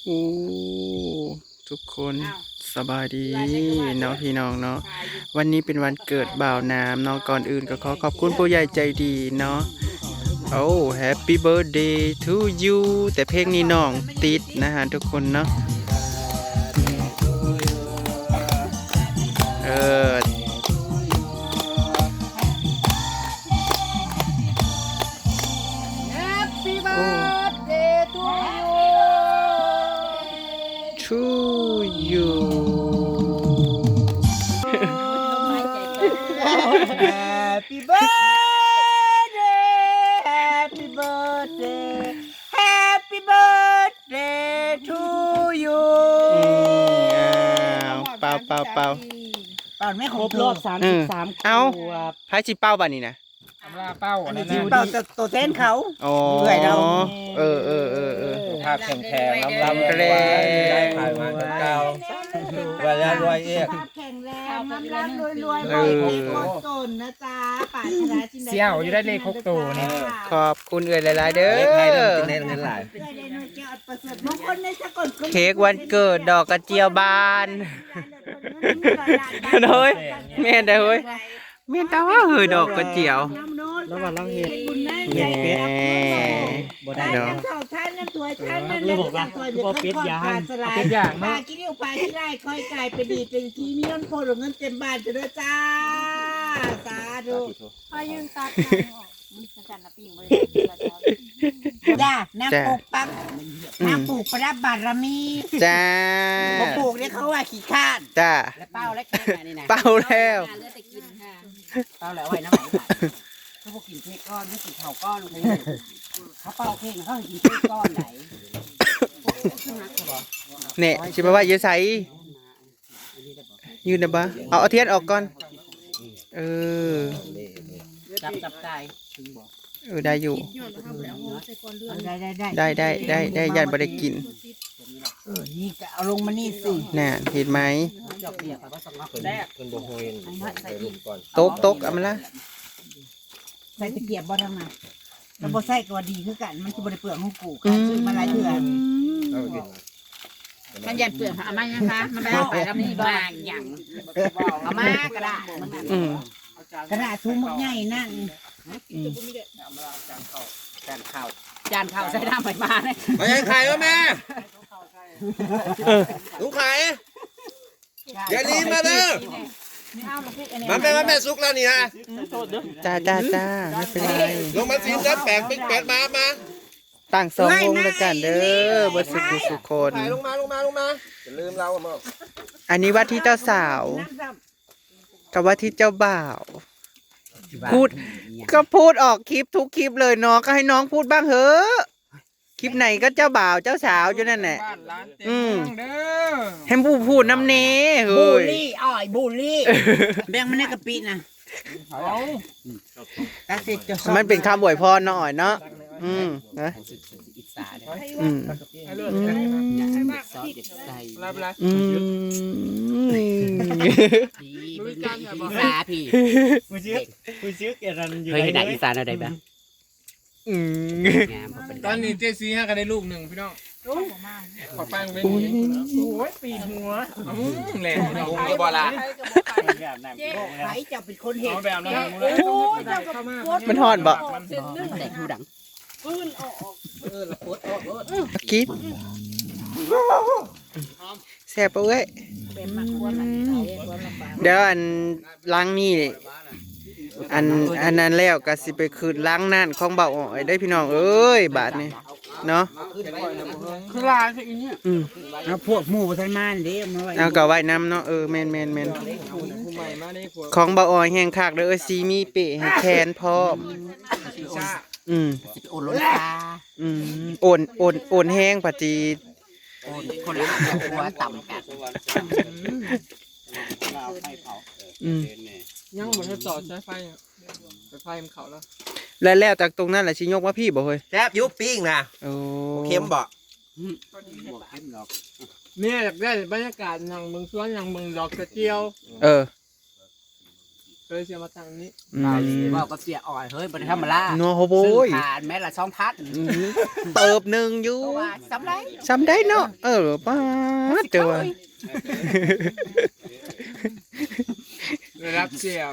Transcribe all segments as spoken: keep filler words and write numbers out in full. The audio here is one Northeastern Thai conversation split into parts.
โอ้ ทุกคน อ้าว สบายดี ว่าจั่งก็ว่า เนาะพี่น้องเนาะ วันนี้เป็นวันเกิดบ่าวน้ำเนาะ ก่อนอื่นก็ขอขอบคุณผู้ใหญ่ใจดีเนาะ โอ้ Happy birthday to you แต่เพลงนี้น้องติดนะฮะทุกคนเนาะ เออ Happy birthday to you to you Happy birthday Happy birthday Happy birthday to you อืม อ้าว เป่า เป่า เป่า เป่าไม่ครบรอบ อืม สามสิบสาม เอ้า ขวบ ไผสิเป่าบัดนี้นะ อำลาเป้า อันนี้ อันนั้น ที่ นะ เป่าตัว ตัวแทนเขา อ๋อ เอื่อยเรา เออ เออ เออ เออ สุขภาพแข็งแรง ร่ำรวย ร่ำรวย ขายมาเก่า รวยแล้วรวยอีก สุขภาพแข็งแรง ร่ำร่ำรวยรวย เออ บ่ให้เจ็บบ่จนนะจ๊ะ ปรารถนาสิ่งใด เสี่ยวอยู่ได้เลขหกตัวนี่ ขอบคุณเอื้อยหลายๆ เด้อ เลขไทยนำกินได้เงินหลาย เอื้อยได้หน่วยแก้วอันประเสริฐมงคลในสกล เค้กวันเกิดดอกกระเจียวบาน โอ้ย แม่นได้เฮ้ย แม่นแต่ว่าเฮ้ย ดอกกระเจียว แล้วว่าเราเฮ็ด แหม บ่ได้ เนาะ ท่านน้ำถ้วยท่านนั้น เลยบอกว่า แล้วก็ บ่เป็ดย่าง ปลาสลาย เป็ดย่างเนาะ ปลาขี้ริ้วปลาขี้ไร่ค่อยกลายเป็นดีเป็นขี้มีเงินโพดเงินเต็มบ้านจะด้วยจ้า สาธุ พายืนตัดทางออก มันสั่นๆนะปิ้งบ่ได้ จ้า น้ำ จ้า ปลูกปัก อืม น้ำปลูกประดับบารมี จ้า บ่ปลูกเนี่ยเขาว่าขี้ข้าน จ้า แล้วเป้าแล้วเค้กอันนี้นะ เป่าแล้ว เลือดแต่กินค่ะ เป้าแล้วเอาไว้น้ำไหลค่ะ เขาบอกกินเค้กก้อน ไม่กินข้าวก้อนเลย เขาเป่าเค้กเขาให้กินเค้กก้อนไหน เนี่ย สิไปไว้อยู่ไส ยืนได้บ่ เอา เอาเทียนออกก่อน เออ จับ จับใจ เออ ได้อยู่ ได้ ได้ ได้ ได้ ได้ ได้ ย่านบ่ได้กิน เออ นี่ก็เอาลงมานี่สิ น่ะ เห็นไหม ดอกเบี้ยเขาก็สำนักแซ่บ เพิ่นบ่ฮู้เห็น ตก ตก เอามาละ ใส่ตะเกียบบ่ทางนั้น แล้วบ่ใส่ก็ว่าดีคือกัน มันคือบ่ได้เปลืองของกู อืม ซื้อมาหลายเทื่อ มันยันเปลือง เอามายังคะ มันไปเอาไปแล้วนี่บ่ มาหยัง เอามาก็ได้ อืม กระดาษถุงบักใหญ่นั่น อืม จานข้าว จานข้าวใส่น้ำใหม่มาเนี่ย มายังไข่วะแม่ เออ หนูไข่ อย่าหนีมาเด้อ มาแม่ มาแม่ สุกแล้วนี่ฮะ จ้า จ้า จ้า ไม่เป็นไร ลงมาสิ เนื้อแปลก ปิ๊กแปลก มา มา ตั้งสองวงแล้วกันเด้อ เบิดสุขุสุคน ไข่ลงมา ลงมา ลงมา อย่าลืมเราอะ อันนี้ว่าที่เจ้าสาว กับว่าที่เจ้าบ่าว พูด ก็พูดออกคลิปทุกคลิปเลยเนาะ ก็ให้น้องพูดบ้างเถอะ คลิปไหนก็เจ้าบ่าวเจ้าสาวอยู่นั่นแหละ บ้านร้านเต็ม อืม เมืองเด้อ ให้ผู้พูดนำแน่เฮ้ย บูลลี่ อ้าย บูลลี่ แบ่งมาในกะปินะ เอา มันเป็นคำอวยพรเนาะอ้อยเนาะ อืม นะ อิจฉาเด้อ อืม อืม ซอสเด็ดใส่ รับละ อืม ดี มึงอิจฉาพี่ ผู้ชื่อ ผู้ชื่อแกรันอยู่ เคยเห็นหน้าอีสานอะไรบ้าง อืม งามบ่เป็น ตอนนี้เจซีฮะก็ได้ลูกหนึ่งพี่น้อง ขอฟังเป็น อุ้ย โอ้ย ปีหัว อืมแหละพี่น้อง มุงอยู่บ่ล่ะ แบบนั้น เจ๊ไผเจ้าเป็นคนเห็น เอาแบบนั้น เจ๊ โอ้ย เจ้าก็ปวด มันฮ้อนบ่ เส้นหนึ่ง แต่ผู้ดัง ปืนออก เออ แล้วปวดออกโลด กิน แซ่บปะเว้ย เป็นมาครัวมัน เดี๋ยวอันหลังนี่ อัน อันนั้นแล้วก็สิไปขึ้นหลังนั่นของบ่าวอ้อยได้อพี่น้องเอ้ย บาดนี้ เนาะ คือลายซะอีเนี่ย อืม เอาพวกหมู่บ่ทันมาเด้ เอามาไว้ เอาก็ไว้นำเนาะ เออ แม่น แม่น แม่น ของบ่าวอ้อยแฮงคักเด้อ เอ้ย ซีมีเป้ให้แขนพร้อม อืม สิไปโอนล้นตา อืม โอน โอน โอนแฮง พอดี โอนคนละห้าครัวต่ำกัน อืม ยังบ่ทันต่อสายไฟอะ สายไฟมันเข้าแล้ว แล้ว แล้วจากตรงนั้นแหละสิยกมาพี่บ่เฮ้ย แซ่บอยู่ปิ้งนะ โอ้ บ่เค็มบ่ เนี่ยอยากได้บรรยากาศนั่งเบิ่งสวน นั่งเบิ่งดอกกระเจียว เออ เ ก็เลยเสียมาตั้งนี้ อืม บอกกับเสียอ่อย เฮ้ย บ่ได้ธรรมดา นัวโฮโบย ซื้อถ่านแมตรละสองพัน อืม เติบหนึ่งอยู่ เพราะว่าซ้ำไร ซ้ำได้เนาะ เออ ป๊าด เจ้าว่า ระดับเสี่ยว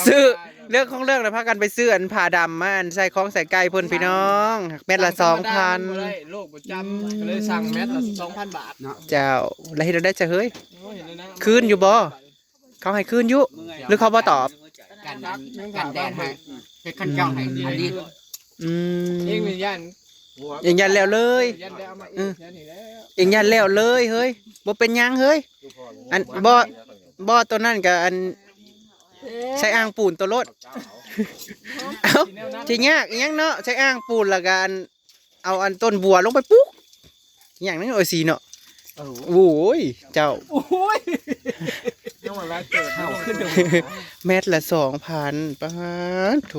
ซื้อ เรื่องของเรื่องนะ พากันไปซื้ออันผ้าดำมา อันใส่ของใส่ไก่เพิ่นพี่น้อง แมตรละสองพัน บ่ได้ โลกประจำ ก็เลยสั่งแมตรละสองพันบาท เนาะ เจ้า แล้วเฮ็ดได้จะเฮ้ย โอ้ย เห็นแล้วนะ คืนอยู่บ่ เขาให้คืนอยู่ หรือเขาบ่ตอบ กันนั้น กันแดดให้ เฮ็ดคันจ้องให้ อันนี้ อืม เองนี่ย่านหัว เองย่านแล้วเลย ย่านแล้วเอามาอีก เออ ย่านนี่แล้ว เองย่านแล้วเลยเฮ้ย บ่เป็นหยังเฮ้ย อันบ่ บ่ตัวนั้นกับอัน ใส่อ่างปูนตัวรถ เอ้า ที่ยากอีหยังเนาะ ใส่อ่างปูนแล้วก็อัน เอาอันต้นบัวลงไปปลูก อย่างนั้นเออซีเนาะ เออ โอ้ย เจ้า โอ้ย ยังว่าร้ายเกิด เอาขึ้นเดี๋ยว แมตรละสองพัน ป๊าดโถ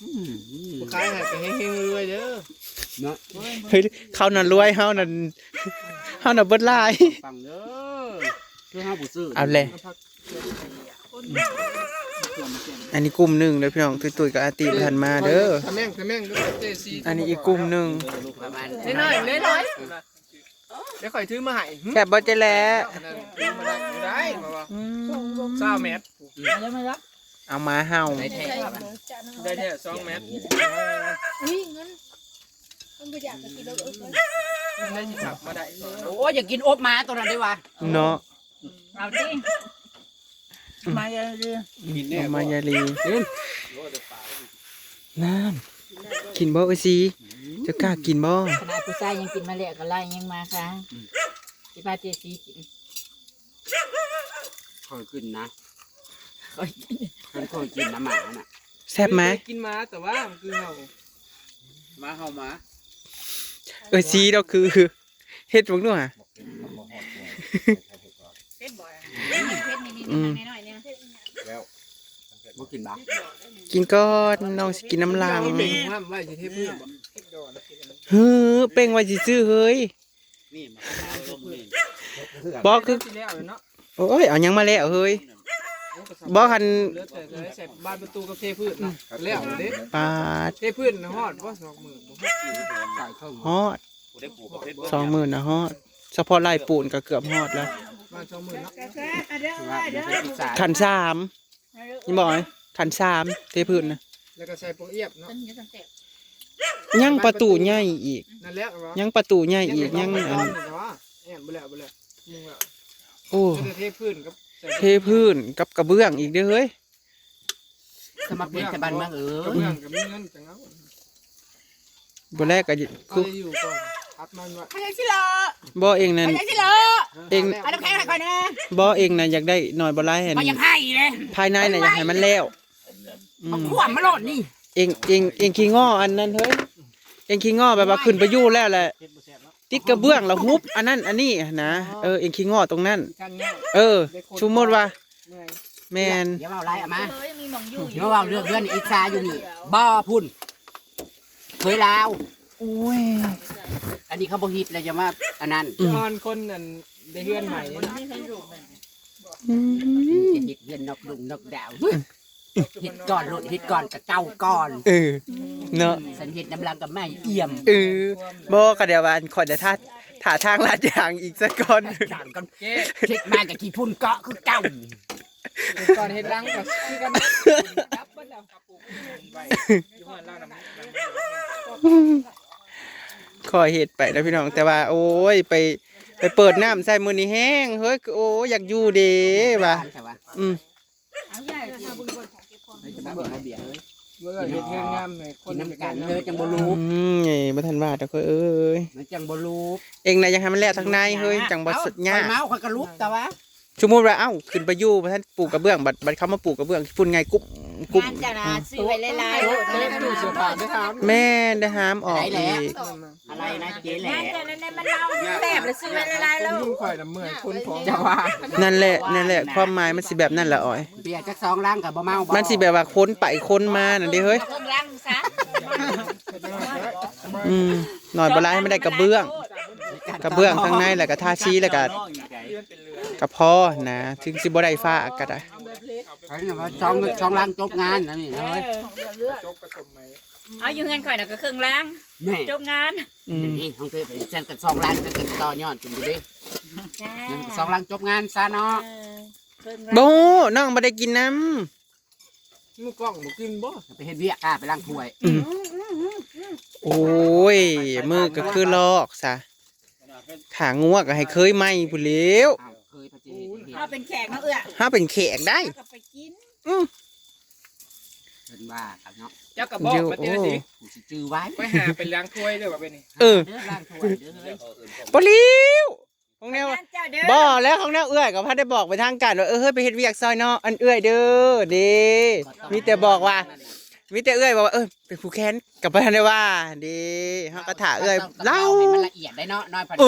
อืม ขายให้ก็เฮงๆรวยๆเด้อ เนาะ เฮ้ย เขาน่ะรวย เฮานั่น เฮาน่ะเบิดหลาย ปังเด้อ คือเฮาบ่ซื้อ เอาแหละ อันนี้กลุ่มหนึ่งเด้อพี่น้อง ตุ้ยๆกับอาติบ่ทันมาเด้อ ทะแม่ง ทะแม่งเด้อ เจซี อันนี้อีกกลุ่มหนึ่ง น้อยๆน้อยๆเดี๋ยวข่อยถือมาให้ แซ่บบ่เจ๊แหละ อันนั้นถือมาได้ ได้บ่วะ อืม ซาวแมตร เอามาเห่า ได้แท้ ได้แท้สองแมตร อุ้ย เงิน มันบ่อยากจะกินแล้ว เออ มันได้สิขับมาได้ โอ้ย อยากกินอบหมาตัวนั้นได้วะ เนาะ เอาสิ มายาลี กินแน่ มายาลี กิน นั่น กินบ่เอ้ยซี จะกล้ากินบ่ ขนาดผู้ชายยังกินมาแล้วก็ไล่ยังมาค่ะ สิพาเจซีกิน ค่อยกินนะ ค่อยกิน มันค่อยกินนะหมาน่ะ แซ่บไหม เคยกินมาแต่ว่ามันคือเห่า หมาเห่าหมา เอ้ยซีเราคือ เฮ็ดเบิ่งดูหะ เผ็ดบ่อย เผ็ดนิดๆ อืม หน่อยๆเนี่ย บ่กินบ่ กินก่อน น้องสิกินน้ำลัง ห้ามไว้สิเทพื้นบ่ เฮ้อ เป้งไว้ซื่อๆเฮ้ย นี่มาเอาลงนี่ บ่คือ สิแล้วเนาะ โอ้ย เอาหยังมาแล้วเฮ้ย บ่หัน เหลือแต่ใส่บานประตูกับเทพื้นนะ แล้วเด้ ปาด เทพื้นนะฮอดบ่ สองหมื่นบ่ ฮอด ผู้ได้ปลูกกับเพชร สองหมื่นนะฮอด เฉพาะไล่ปูนก็เกือบฮอดแล้ว มาสองหมื่นเนาะ ขั้นสาม นี่บอกไหม ขั้นสาม เทพื้นนะ แล้วก็ใส่ปงเอียบเนาะ ยังประตูใหญ่อีก นั่นแหละเหรอ ยังประตูใหญ่อีก ยังอัน แอนบ่แล้ว บ่แล้ว มึงแล้ว โอ้ เทพื้นกับ เทพื้นกับกระเบื้องอีกเด้อเฮ้ย สมัครเป็นชาวบ้านเมืองเออ กระเบื้องกับมีเงินจังเอา บ่แรกก็ เอา คือ อยู่ก่อน พักมันไว้ พยาชิโล บ่เองนั่น พยาชิโล เอง เอาน้ำแข็งให้ก่อนนะ บ่เองน่ะอยากได้น้อยบ่หลายหั่น เขายังให้เลย ภายในน่ะอยากให้มันแล้ว อืม มันขวมมาโลดนี่ เอง เอง เองขี้ง้ออันนั้นเฮ้ย เองขี้ง้อแบบว่าขึ้นไปอยู่แล้วแหละ ติดกระเบื้องแล้วฮุบอันนั้นอันนี้นะ เออ เองขี้ง้อตรงนั้น เออ สมมติว่า แม่น อย่าเว้าหลาย เอามา เออ ยังมีหม่องอยู่อยู่ อย่าเว้าเรื่องเฮือนอิจฉาอยู่นี่ บ่พุ่น เคยลาว โอ้ย อันนี้เขาบ่ฮิตแล้ว อย่ามาอันนั้น อืม นอนคนนั่นได้เฮือนใหม่นะ อืม จะฮิตเฮือนนอกลุ่มนอกดาว ฮิตก่อนโลด ฮิตก่อนกับเก่าก่อน เออ เนาะ สันเฮ็ดน้ำลังกับไม้เอี่ยม เออ บ่ก็เดี๋ยวว่าอันข่อยเดี๋ยวถ้า ถ้าทางลาดยางอีกสักก่อน ทางกัน เจ๊ เช็ดมากับขี้ฝุ่นเกาะคือเก่า ก่อนเฮ็ดรังก็คือกัน ข่อยเฮ็ดไปนะพี่น้อง แต่ว่า โอ้ย ไป ไปเปิดน้ำใส่มื้อนี้แห้ง เฮ้ย โอ้ย อยากอยู่เด้ว่ะ แต่ว่า อืม เฮ้ย จะมาเบิ่งเอาเบียร์เฮ้ย เมื่อเฮ็ดเฮือนงามให้คน กินน้ำกันเฮ้ย จังบ่รู้ อืม นี่บ่ทันว่าดอกเฮ้ยเอ้ย มันจังบ่รู้ เองน่ะอยากให้มันแล้วทางในเฮ้ย จังบ่ เอ้า สุดยาก ข่อยเมาข่อยก็ลุกแต่ว่า สมมุติว่า เอ้า ขึ้นไปอยู่ บ่ทันปูกระเบื้อง บัด บัดเขามาปูกระเบื้อง ฝุ่นไง กุ้ม กุ้ม งานจ้ะนะ ซื้อไว้หลายๆโลดนะ แม่นได้หามออกอีก อะไรนะเจ๊แหละ งานจ้ะนั่นแหละ มันเล่าแซ่บแล้วซื้อไว้หลายๆโลด ข่อยน่ะเมื่อยคนของ จะว่า นั่นแหละ นั่นแหละ ความหมายมันสิแบบนั้นแหละอ้อย เบียร์จักสองลังก็บ่เมาบ่ มันสิแบบว่าคนไปคนมานั่นเด้เฮ้ย เบิ่งลังซะ อืม น้อยบ่หลายให้มันได้กระเบื้อง กระเบื้องข้างในแล้วก็ทาสีแล้วก็ ก็พอนะ ถึงสิบ่ได้ฟ้าก็ได้ เขาเรียกว่าสองสองลังจบงานนะนี่นะเฮ้ย จกกระสมไหม เอาอยู่เฮือนข่อยน่ะก็เครื่องล้าง แม่ จบงาน อืม นี่ของเธอเป็นเส้นกันสองลังเป็นกันต่อยอดจุ่มดูดิ จ้า นั่นก็สองลังจบงานซะเนาะ เออ เครื่องล้าง โบ้ น้องบ่ได้กินน้ำ มือกล้องบ่กินบ่ ไปเฮ็ดเวียกค่ะไปล้างถ้วย อืม โอ้ย มือก็คือลอกซะ ขางัวก็ให้เคยไหม้พู้นแหล้ว อ้าวเคยพระเจ้าเฮ็ด เฮาเป็นแขกเนาะเอื้อ เฮาเป็นแขกได้ เฮาก็ไปกิน อืม เพิ่นว่ากันเนาะ เจ้าก็บอกมาติละสิ อยู่ กูสิจื้อไว้ ไปหาไปล้างถ้วยเด้อว่าเป็นนี่ เออ เด้อล้างถ้วยเด้อเฮ้ย บ่หลิว ของแนว งานเจ้าเด้อ บ่แล้วของแนวเอื้อยก็พัดได้บอกไปทางการว่า เออ เฮ้ย ไปเฮ็ดเวียกซอยเนาะ อันเอื้อยเด้อ เด้ มีแต่บอกว่า มีแต่เอื้อยบอกว่า เออ เป็นผู้แค้น ก็บ่ทันได้ว่า เด้ เฮาก็ถ่าเอื้อย ต้อง เล่า เล่าให้มันละเอียดได้เนาะ น้อยพัน เอ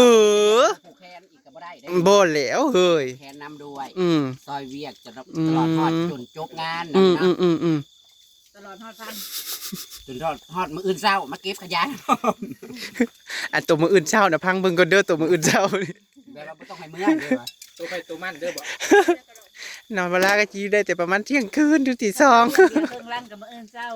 อ ผู้แค้นอีกก็บ่ได้เด้ บ่แล้วเฮ้ย แค้นนำด้วย อืม ซอยเวียกจน อืม ตลอดฮอดจนจบงาน อืม นั่นนะ อืม อืม อืม ตลอดฮอดพัน จนฮอด ฮอดมื้ออื่นเช้ามาเก็บขยะ อันตัวมื้ออื่นเช้านะ พังเบิ่งก่อนเด้อ ตัวมื้ออื่นเช้านี่ แบบว่าบ่ต้องให้เมือเด้อ ตัวใครตัวมันเด้อบ่ นอนเวลาก็สิได้แต่ประมาณเที่ยงคืนถึงตีสอง เดี๋ยวเครื่องล้างกับมื้ออื่นเช้า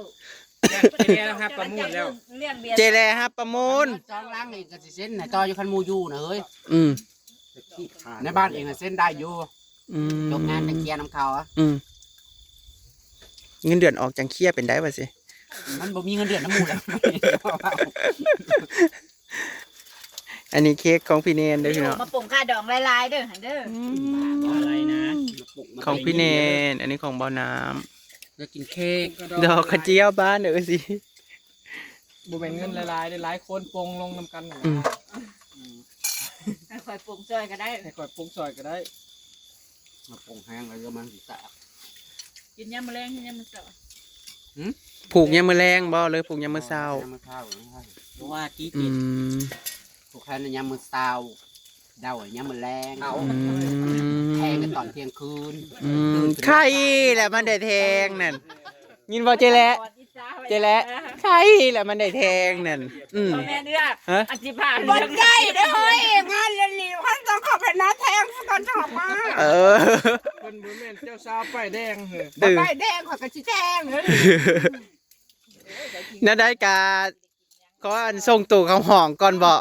เจแลฮับประมูลแล้ว เลี้ยงเบียร์ เจแลฮับประมูล สองลังนี่ก็สิเซ็นให้ต่ออยู่คันหมู่อยู่นะเฮ้ย อืม ในบ้านเองน่ะเซ็นได้อยู่ อืม จบงานไปเคลียร์นำเขาอะ อืม เงินเดือนออกจังเคลียร์เป็นได้บ่สิ มันบ่มีเงินเดือนนำหมู่แล้ว อันนี้เค้กของพี่เนนเด้อพี่น้อง มาปรุงค่าดองหลายๆเด้อหั่นเด้อ อืม อะไรนะ ของพี่เนน อันนี้ของบ่าวน้ำ อยากกินเค้ก ดอกกระเจียวบ้านเด้อสิ บ่แม่นเงินหลายๆเด้ หลายคนปงลงนำกันนั่นแหละ อืม ให้ข่อยปรุงซอยก็ได้ ให้ข่อยปรุงซอยก็ได้ มาปรุงแห้งแล้วเดี๋ยวมันสิแตก กินยามมื้อแลง กินยามมื้อเช้า หืม ผูกยามมื้อแลงบ่ หรือผูกยามมื้อเช้า ยามมื้อเช้า เพราะว่ากี้ อื กิน ม ผูกแค่ในยามมื้อเช้า เดาว่ายามมื้อแลง เอา อืม แทงกันตอนเที่ยงคืน อืม ไข่แหละมันได้แทงนั่น ยินบ่เจแหละ เจแหละ ไข่แหละมันได้แทงนั่น อืม บ่แม่นเด้อ ฮะ อันสิพา บ่ได้เด้อเฮ้ย งานเรียนหนีพันต้องเข้าไปหน้าแทงก่อนจะออกมา เออ เพิ่นบ่แม่นเจ้าสาวป้ายแดงเฮ้ย เออ ป้ายแดงข้อยก็สิแทงเฮ้ย แนวใดกะ ขออันส่งตัวเข้าห้องก่อนบ่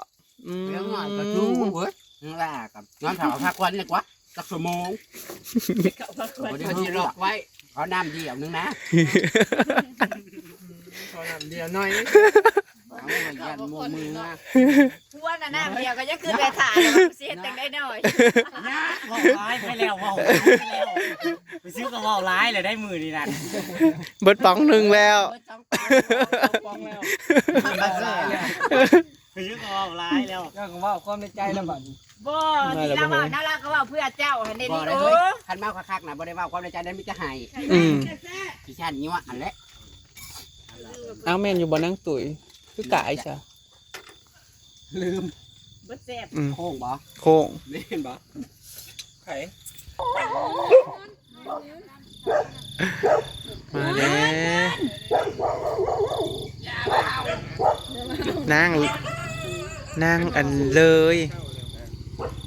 อืม เรื่องงานก็ถูกเว้ย นั่นล่ะกับนอนถามพักวันดีกว่า สักชั่วโมง เขาพักผ่อน บ่ได้ เขาสิล็อกไว้ ขอน้ำเดียวนึงนะ ขอน้ำเดียวหน่อย เอาไว้ยันโมมือนะ ทวนน่ะน้ำเดียวก็ยังคือไปถ่าย สิเฮ็ดจังได๋น้อย เว้าหลายไปแล้ว เว้าหลายไปแล้ว ไปซื้อก็เว้าหลายเลยได้มื้อนี้นั่น เบิดป๋องหนึ่งแล้ว เบิดสองป๋อง ป๋องแล้ว ไปซื้อก็เว้าหลายแล้ว เจ้าก็เว้าความในใจแล้วบัดนี้ บ่ ที่ลาวเว้านะ ลาวก็เว้าเพื่อเจ้าหั่นเด้ บ่ได้ นี่ เฮ้ย โอ้ คันเว้าคักๆนะ บ่ได้เว้าความในใจ นั้นมีแต่ให้ อืม ขี้ข้านยั่วอันแหละ เอาแม่นอยู่บ่นางตุ๋ย คือกายซะ ลืม เบิดแซ่บ อืม โค้งบ่ โค้ง แม่นบ่ ไผ มาแล้ว นาง นางอันเลย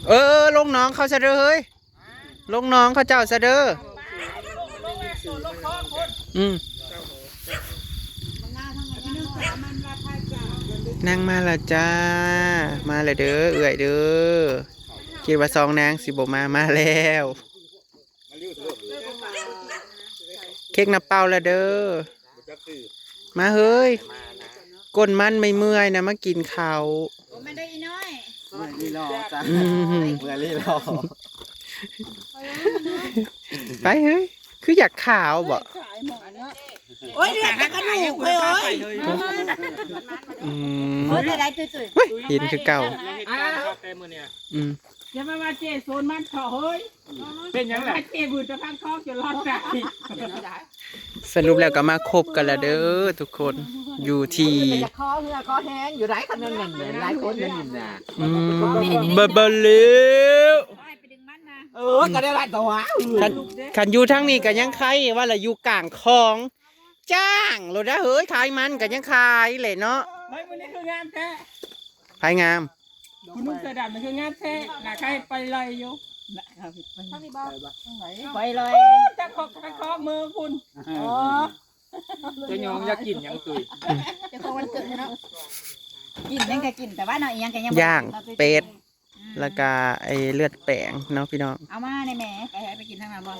เออ ลงน้องเขาซะเด้อเฮ้ย ลงน้องเขาเจ้าซะเด้อ อืม นางมาแล้วจ้า มาแล้วเด้อ เอื้อยเด้อ คิดว่าสองนางสิบ่มา มาแล้ว เค้กน้ำเปล่าแล้วเด้อ มาเฮ้ย ก้นมันไม่เมื่อยนะ มากินข้าว โอ้ ไม่ได้อีน้อย เมื่อยลีลอจ้ะ อืม เมื่อยลีลอ ไปเฮ้ย คืออยากขาวบ่ โอ้ย เดือดแต่กระดูกเลย โอ้ย อืม โอ้ย จะได้ตุ้ยๆ เฮ้ย เห็นคือเก่า อ้าว อืม อย่ามาว่าเจโซนมันเถาะเฮ้ย เป็นหยังล่ะ เจบืนตะพังคอกจนรอดตาย สรุปแล้วก็มาคบกันแล้วเด้อทุกคน อยู่ที่ คอเหือคอแห้งอยู่ได้คันนั้นนั่นเลย หลายคนนั่นน่ะ อืม บาบาเลว ไปดึงมันนะ เออ ก็ได้ละตัว คัน คันอยู่ทางนี้ก็ยังไคว่าละอยู่กลางคลอง จ้างโลดนะเฮ้ย ขายมันก็ยังขายแหละเนาะ เฮ้ย มื้อนี้คืองามแท้ ไผงาม คุณนุ่งเสื้อดำนี่คืองามแท้ น่าใครไปเลยอยู่ ทางนี้บ่ทางไหน ไปเลย จักขอกจักขอกมือคุณ อ๋อ จะยองอยากกินหยังตุ้ย เจ้าของวันเกิดเนาะ กินหยังก็กิน แต่ว่าเนาะ อีหยังก็ยังบ่ ย่าง เราไป เป็ด อืม แล้วก็ไอ้เลือดแปลงเนาะพี่น้อง เอามาในแม่ ไปให้ไปกินทางนั้นบ่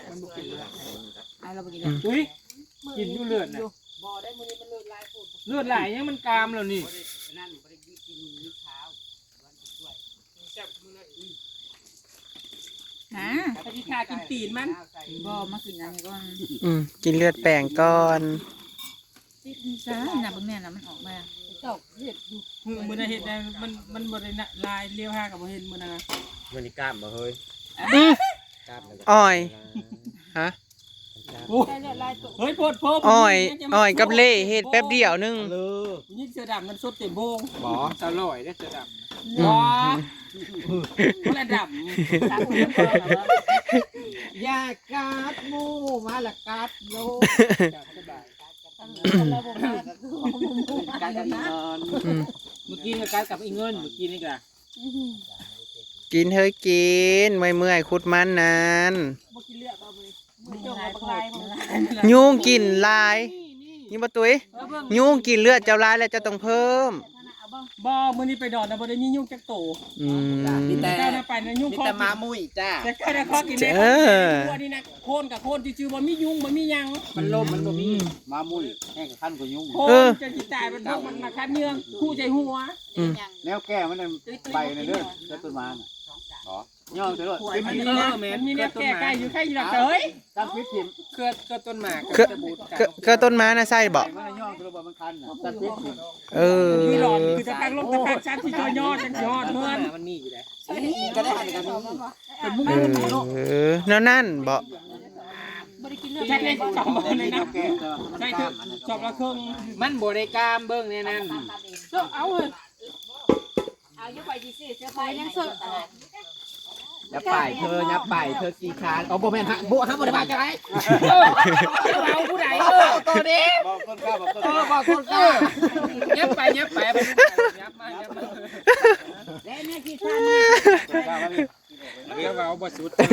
มันบ่กินเลือด เอาเราไปกิน อืม อุ้ย กินอยู่เลือดน่ะ เลือดหลายยังมันกามแล้วนี่ ฮะ ปฏิฆากินตีนมัน บ่มากินอันนี้ก่อน อืม กินเลือดแปลงก่อน ติดนี่จ้า น่ะเบิ่งแน่น่ะ มันออกมา เจ้าเฮ็ดอยู่ มือ มือนั้นเฮ็ดได้ มัน มันบ่ได้นะ ลายเลี้ยวหากับบ่เห็นมือนั้นนะ มันนี่กล้ามบ่เฮ้ย อืม กล้ามมันก็ อ้อย ฮะ โอ้ เฮ้ย โพดโพ อ้อย อ้อยกับเล่เฮ็ดแป๊บเดียวหนึ่ง เออ ผู้หญิงเสื้อดำมันสดเต็มโพง บ่ สาวลอยเด้อเสื้อดำ อืม บ่ คนละดำ อย่ากัดหมู่ มาละกัดโลด สบาย กัดกันนอน อืม เมื่อกี้ก็กัดกับอีเงิน เมื่อกี้นี่ก็ กินเฮ้ยกิน เมื่อยๆ ขุดมันนาน บ่กินเลือดบ่มื้อนี้ มื้อนี้จงเอาบักลายมา ยุงกินหลาย นี่ นี่ นี่บ่ตุ้ย เออ เบิ่ง ยุงกินเลือดเจ้าหลายแล้วเจ้าต้องเพิ่ม บ่ มื้อนี้ไปดอนนะ บ่ได้มียุงจักโต อืม มีแต่ เจ้าน่ะไปนะยุง มีแต่ คอกิน หมามุ้ยจ้า แต่เจ้าน่ะคอกินแน่ เออ อันนี้นะ โคนกับโคนซื่อๆ บ่มียุง บ่มีหยัง มันลมมันบ่มี หมามุ้ยแห้งกับคันกว่ายุง โคน เออ จนสิตาย มันพวกมันมาคันเยื่อง คู่ใจหัว อืม แนวแก้มันนั่นใบนั่นเด้อ เจ้าต้นไม้น่ะ อ๋อ ย่องเถอะ อันนี้นะ มันมีแนวแก้ไขอยู่ แค่อยู่หลักเฮ้ย ตั้งพิษถิ่ม เครือ เครือต้นหมาก เครือ กับตะบูด เครือ เครือต้นไม้น่ะใส่บ่ ใส่มันย่องเถอะ บ่มันคันน่ะ ตั้งพิษถิ่ม เออ มีหลอด คือจะตั้งลงตะแคงชั้นที่ย่อๆ จังสิฮอดเมือน มันมีอยู่แล้ว ก็ได้หันกัน เป็นมุ้ง เออ แนวนั่นบ่ บ่ได้กินเลือด ใช่เลย จอมบ่เลยนะ ใช่เถอะ จอบละครึ่ง มันบ่ได้กามเบิ่งแน่นั่น เอาเฮ้ย เอาอยู่ไปสิซื้อเสื้อผ้ายังสด อย่าไปเธอ อย่าไปเธอขี้คร้าน เอาบ่แม่นฮะ บ่ฮะ บ่ได้ว่าจะไร เออ เอาผู้ใด เออ ตัวนี้ บอกต้นกล้า บอกต้น เออ บอกต้นกล้า ยับไป ยับไป ยับมา ยับมา และเนี่ยขี้คร้าน ต้นกล้ามาดิ เรียกว่าเอาบ่สุด เออ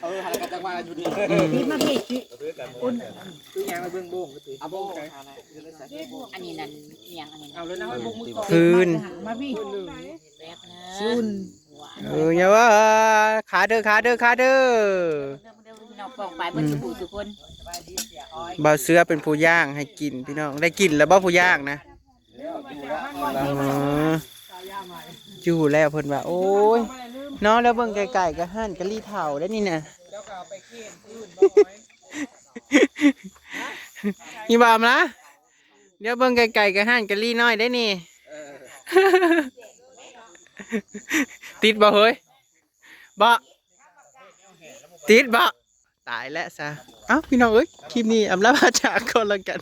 เออ หันกันจังหวะอยู่นี่ อืม นี่มาพี่ คือหยังมาเบิ่งโบ่งก็ถือ เอาโบ่ง อันนี้นั่น อีหยังอันนี้ เอาเลยนะ ให้โบ่งมือต่อ พื้น มาพี่ แป๊บนะ ซุน เออ อย่าว่า ขาเด้อ ขาเด้อ ขาเด้อ เด้อพี่น้องป้องไปเบิ่งทุกผู้ทุกคน บ่าวเสือเป็นผู้ย่างให้กินพี่น้อง ได้กินแล้วบ่ผู้ย่างนะ อ๋อ อยู่แล้วเพิ่นว่า โอ้ย เนาะ แล้วเบิ่งไกลๆ ก็หั่นกะหรี่เฒ่าได้นี่นะ อีบ่าวนะ เดี๋ยวเบิ่งไกลๆ ก็หั่นกะหรี่น้อยได้นี่ ติดบ่เฮ้ย บ่ ติดบ่ ตายแล้วซะ เอ้า พี่น้องเอ้ย คลิปนี้อำลาพระจากก่อนละกัน